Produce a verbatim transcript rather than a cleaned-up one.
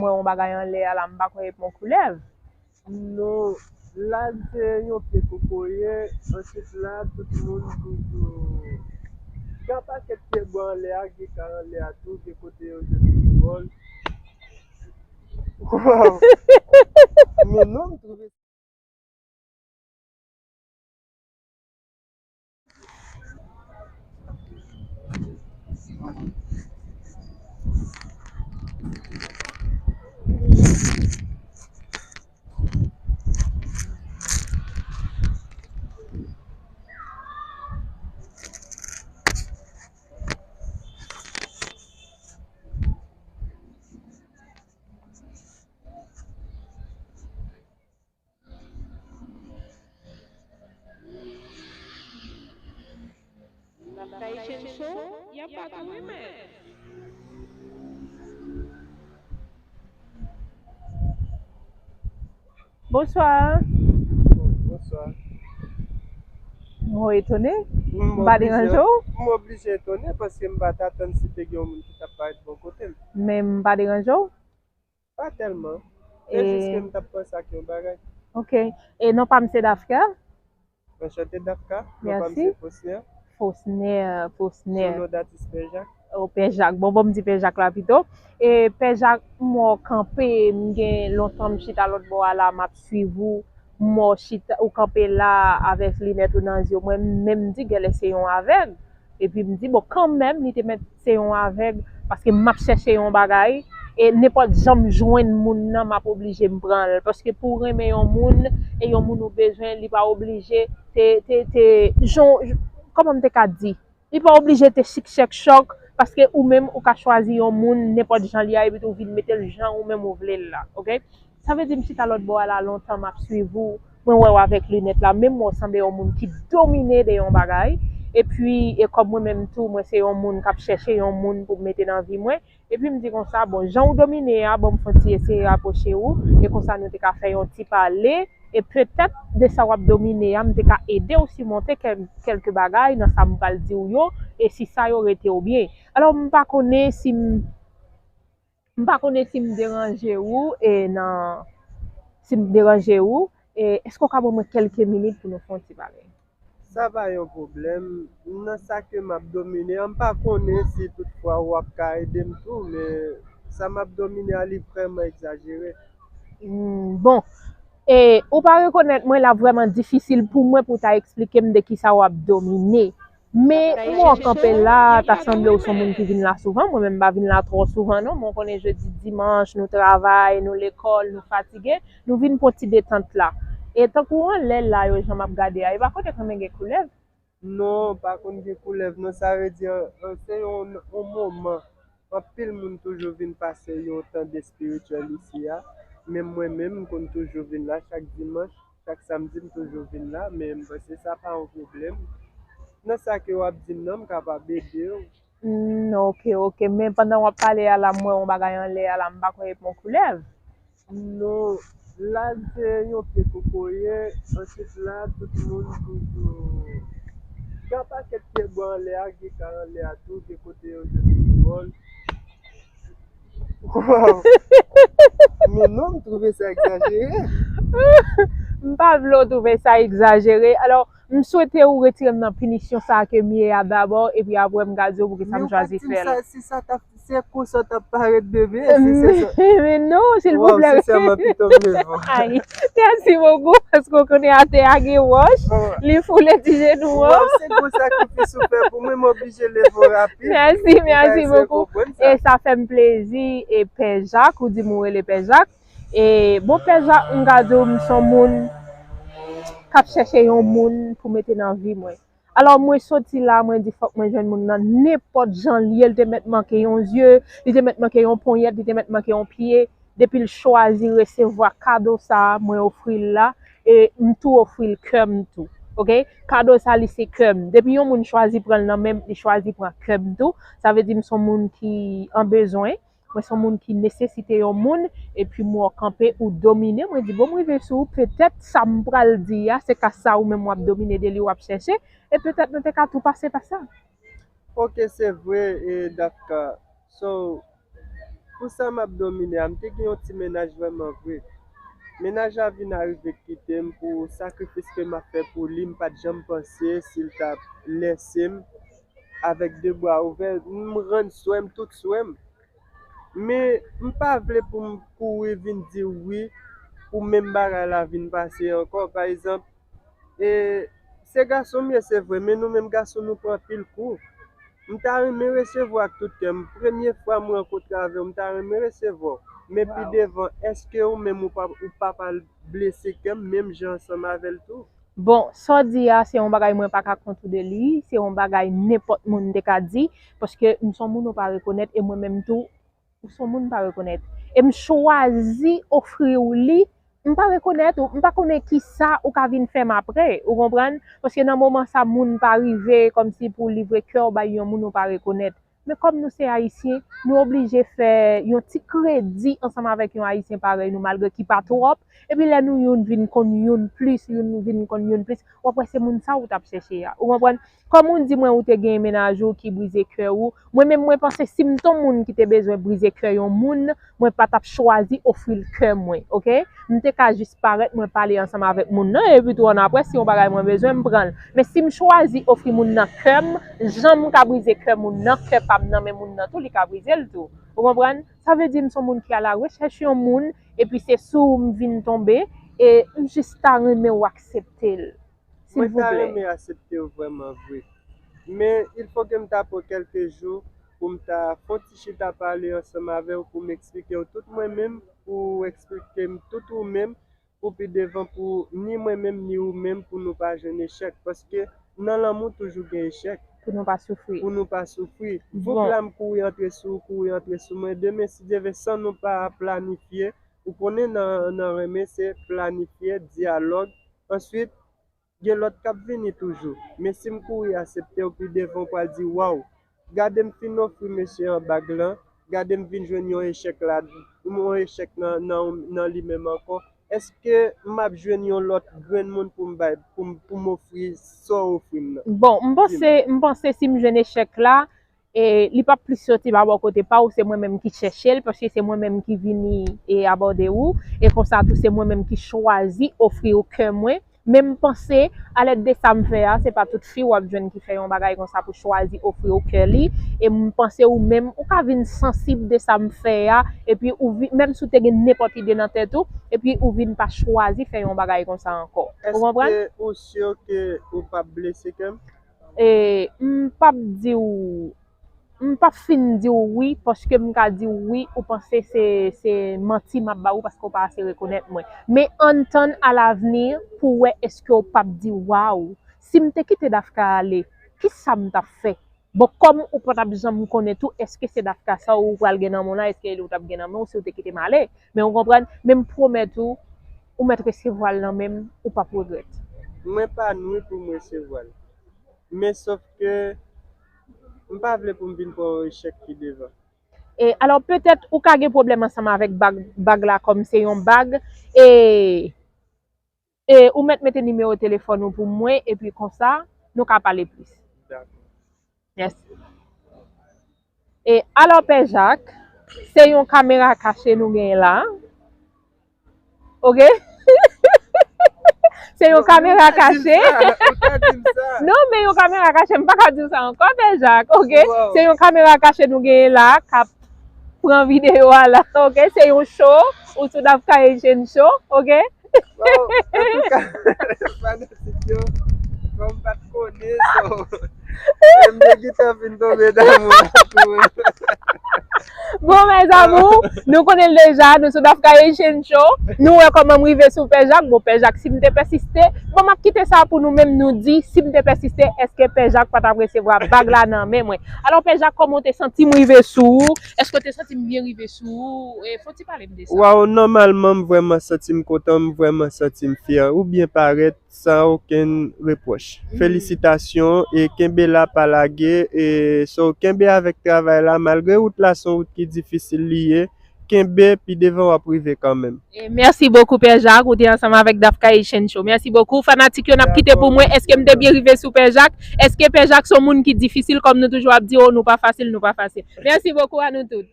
M wè yon bagay anlè a la, m pa kwè e pon koulèv. Non, la se yon pye kokoye, ansuit la tout moun toujou gen pakèt pye bwa anlè a, gen kay anlè a tou, gen kote yo jwenn foutbòl. Wow! Men non, m twouve Haitian Show, y ap bat ou wi mèt. Bonswa. Bonswa. Mwen etone. M pa deranje w? M oblije etone paske m pa t atann si te gen yon moun ki t ap parèt bò kote m. Men m pa deranje w? Pa tèlman. Se jis ke m t ap panse ak yon bagay. Ok. E non pa m se Dafka? Anchante Dafka. Non pa m se Fosner. Fosner, Fosner. Sou non datis Pè Jak. O Pè Jak. Bon, bon, m di Pè Jak la pito. E Pè Jak, m wè w kanpe, m gen lontan m chita lòt bò a la, m ap swiv ou. M wè w chita, ou kanpe la avèk linèt ou nan zye w. Mwen menm m di genlè se yon avèg. Epi m di, bon, kanmenm, li te mèt se yon avèg, paske m ap chèche yon bagay, e nenpòt jan m jwenn moun nan, m ap oblije m pran l. Paske pou w renmen yon moun, e yon moun ou bezwen, li pa oblije te, te, te, jan, kòman m te ka di? Li pa oblije te chik chèk chòk, paske ou menm, ou ka chwazi yon moun, nenpòt jan li a, epi tou vin mete l jan ou menm ou vle l la, ok? Sa vle di m chita lòt bò a la lontan m ap swiv ou, mwen wè w avèk linèt la, menm mwen w sanble yon moun ki domine de yon bagay, epi e kòm mwen menm tou mwen se yon moun k ap chèche yon moun pou m mete nan vi mwen, epi m di konsa bon jan w domine a bon m fon ti eseye rapwoche ou, e konsa nou te ka fè yon ti pale, e petèt de sa w ap domine a m te ka ede w simonte kèlke bagay nan sa m pral di w yo, e si sa yo rete w byen. Alò m pa konnen si m M pa konnen si m deranje ou e nan si m deranje ou e èske w ka ban mwen kèlke minit pou nou fè yon ti pale? Sa pa yon pwoblèm. Nan sa ke m ap domine an, m pa konnen si toutfwa w ap ka ede m tou, men sa m ap domine a li vrèman egzajere. Hmm, bon, e ou pa rekonèt mwen l ap vrèman difisil pou mwen pou w ta eksplike m de kisa w ap domine. Men m wè w kanpe la, ta sanble w se yon moun ki vin la souvan, mwen menm m pa vin la twò souvan non, men w konnen jedi, dimanch, nou travay, nou lekòl, nou fatige, nou vin pran ti detant la. E tankou anlè la yo jan m ap gade a, e pa kote konn gen koulèv? Non, pa konn gen koulèv non, sa vle di se yon, yon moman. Anpil moun toujou vin pase yon tan de espirityèl isi a, men mwen menm m konn toujou vin la chak dimanch, chak samdi m toujou vin la, men m panse sa pa yon pwoblèm. Nan sa ke w ap di m nan, m kapab ede w. Hmm, ok, ok. Men pandan w ap pale a la, m wè yon bagay anlè a la, m pa kwè e pon koulèv. Non, la se yon pye kokoye, ansuit la tout moun toujou gen yon pakèt pye bwa anlè a, gen kay anlè a tou, gen kote yo jwenn foutbòl. Wow! Men non, m twouve sa egzajere. M pa vle w twouve sa egzajere. Alò, m swete ou retire m nan pinisyon sa a ke m ye a dabò, epi apre m ka di w poukisa m chwazi fè l. Si sa t ap Se konsa w t ap parèt bebe, si se sa. Men non, silvouplè. Waw, sensèman, pito m leve w. Ay, mèsi bokou, paske w konnen atè a gen wòch, li foule ti jenou an. Waw, se gwo sakrifis ou fè pou mwen, m oblije leve w rapid. Mèsi, mèsi bokou. E sa fè m plezi, e Pè Jak, ou di m ou rele Pè Jak. E bon, Pè Jak, m ka di w, m se yon moun k ap chèche yon moun pou mete nan vi mwen. Alò, mwen soti la, mwen di fòk mwen jwenn moun nan nenpòt jan l ye. Li te mèt manke yon zye, li te mèt manke yon ponyèt, li te mèt manke yon pye. Depi l chwazi resevwa kado sa a, mwen ofri l la, e m tou ofri l kè m tou. Oke? Kado sa a, li se kè m. Depi yon moun chwazi pran l nan men m, li chwazi pran kè m tou. Sa vle di m se yon moun ki an bezwen. Mwen se yon moun ki nesesite yon moun, epi m wè w kanpe, ou domine, mwen di, bon, m rive sou ou, petèt sa m pral di a, se ka sa ou menm w ap domine de li, w ap chèche, e petèt nou te ka tou pase pa sa. Ok, se vre, e Dafka. So, Pou sa m ap domine a, m te gen yon ti mennaj vrèman vre. Mennaj la vin arive kite m pou sakrifis ke m ap fè pou li, m pa t janm panse si l t ap lèse m avèk de bra ouvè. M rann swè m, tout swè m. Men m pa vle pou m kouri vin di wi pou menm bagay la vin pase ankò. Pa egzanp, e, se gason m ye, se vre, men nou menm gason nou pran anpil kou. M ta renmen resevwa ak tout kè m. Premye fwa m rankontre avè w, m ta renmen resevwa w. Men pi devan, èske ou menm ou pa, ou pa pral blese kè m menm jan ansanm avè l tou? Bon, sa w di a, se yon bagay mwen pa ka kont ou de li, se yon bagay nenpòt moun te ka di, paske m se yon moun ou pa rekonèt, e mwen menm tou, ou se yon moun m pa rekonèt. E m chwazi ofri w li, m pa rekonèt ou, m pa konnen kisa ou ka vin fè m apre, ou konprann? Paske nan moman sa, moun pa rive kòmsi pou livre kè w bay yon moun ou pa rekonèt. Men kòm nou se Ayisyen, nou oblije fè yon ti kredi ansanm avèk yon Ayisyen parèy nou, malgre ki pa twòp. Epi lè nou youn vin konn youn plis, youn vin konn youn plis, w ap wè se moun sa ou t ap chèche a. Ou konprann? Kòm ou di mwen ou te gen mennaj ou ki brize kè ou, mwen menm mwen panse si m t yon moun ki te bezwen brize kè yon moun, mwen pa t ap chwazi ofri l kè mwen, oke? M te ka jis parèt, mwen pale ansanm avèk moun nan, epi tou annapre, si yon bagay mwen bezwen, m pran l. Men si m chwazi ofri moun nan kè m, jan m ka brize kè moun nan, kè pa m nan men moun nan tou, li ka brize l tou. Ou konprann? Sa vle di m se yon moun ki alarechèch yon moun, epi se sou ou m vin tonbe, e m jis ta renmen w aksepte l. Mwen ta Silvouplè. Renmen aksepte w vrèman vre. Men il faut que m ta pran kèlke jou pou m ta fè yon ti chita pale ansanm avè w, pou m eksplike w tout mwen menm, pou w eksplike m tout ou menm, pou pi devan, pou ni mwen menm ni ou menm, pou nou pa jwenn echèk. Paske nan lanmou toujou gen echèk. Pou nou pa soufri. Pou nou pa soufri. Bon. Voup la m kouri antre sou ou, kouri antre sou mwen. Demen, si Dye vle, san nou pa planifye, ou konnen nan, nan renmen, se planifye, dyalòg. Answit, gen lòt k ap vini toujou. Men si m kouri aksepte w, pi devan w pral di, waw, gade m fin ofri mesye an bag lan, gade m vin jwenn yon echèk la, yon echèk nan, nan, nan li menm ankò. Èske m ap jwenn yon lòt grenn moun pou m bay, pou m, pou m ofri sa w ofri m nan? Bon, m panse, m panse si m jwenn echèk la, e li p ap plis soti pa bò kote pa w, se mwen menm ki chèche l, paske se mwen menm ki vini e abòde ou, e konsa tou se mwen menm ki chwazi ofri w kè mwen. Men m panse, alèd de sa m fè a, se pa tout fi w ap jwenn ki fè yon bagay konsa pou chwazi ofri w kè li, e m panse ou menm, ou ka vin sansib de sa m fè a, epi ou vi-, menm si w te gen nenpòt ide nan tèt ou, epi ou vin pa chwazi fè yon bagay konsa ankò. Ou konprann? Èske ou si ke ou p ap blese kè m? E m p ap di w, m p ap fin di w wi, paske m ka di w wi, ou panse se, se manti m ap ba ou paske w pa ase rekonèt mwen. Men ann tann alavni pou w wè èske w p ap di waw, si m te kite Dafka ale, kisa m t ap fè? Bon, kòm ou pa t ap janm konnen tou, èske se Dafka sa ou pral gen nan men w la, èske li ou t ap gen nan men w si w te kite m ale? Men ou konprann, men m pwomèt ou, ou mèt resevwa l nan men m, ou p ap regrèt. Mwen pa nwi pou m resevwa l. Men sòf ke m pa vle pou m vin pran yon echèk pi devan. E alò, petèt, ou ka gen pwoblèm ansanm avèk bag, bag la kòm se yon bag, e, e ou mèt mete nimewo telefòn ou pou mwen, epi konsa, nou ka pale plis. Dakò. Yes. E alò, Pè Jak, se yon kamera kache nou genyen la. Oke? Se yon kamera kache. Non, men yon kamera kache, m pa ka di w sa ankò, Pè Jak, oke? Se yon kamera kache nou genyen la, k ap pran videyo a la, oke? Se yon show, ou sou Dafka Haitian Show, oke? Wow, antouka, fanatik yo, kòm m pa t konnen, so, e m te gentan fin tonbe damou la tou. Bon, mes amours, nou konnen l deja, nou sou Dafka Haitian Show. Nou wè kòman m rive sou Pè Jak. Bon, Pè Jak, si m te pèsiste, bon, m ap kite sa pou nou menm nou di, si m te pèsiste, èske Pè Jak pa t ap resevwa bag la nan men mwen? Alò, Pè Jak, kòman w te santi m rive sou ou? Èske w te santi m byen rive sou ou? E, fò w ti pale m de sa. Waw, nòmalman, m vrèman santi m kontan, m vrèman santi m fyè. Ou byen parèt, san okenn repwòch. Felisitasyon e kenbe la, pa lage, e so kenbe avèk travay la, malgre wout la se yon wout ki difisil li ye, kenbe, pi devan w ap rive kanmenm. E mèsi bokou, Pè Jak, ou te ansanm avèk Dafka Haitian Show. Mèsi bokou. Fanatik yo, n ap kite pou mwen. Èske m te byen rive sou Pè Jak? Èske Pè Jak se yon moun ki difisil, kòm nou toujou ap di, oh, nou pa fasil, nou pa fasil. Mèsi bokou a nou tout.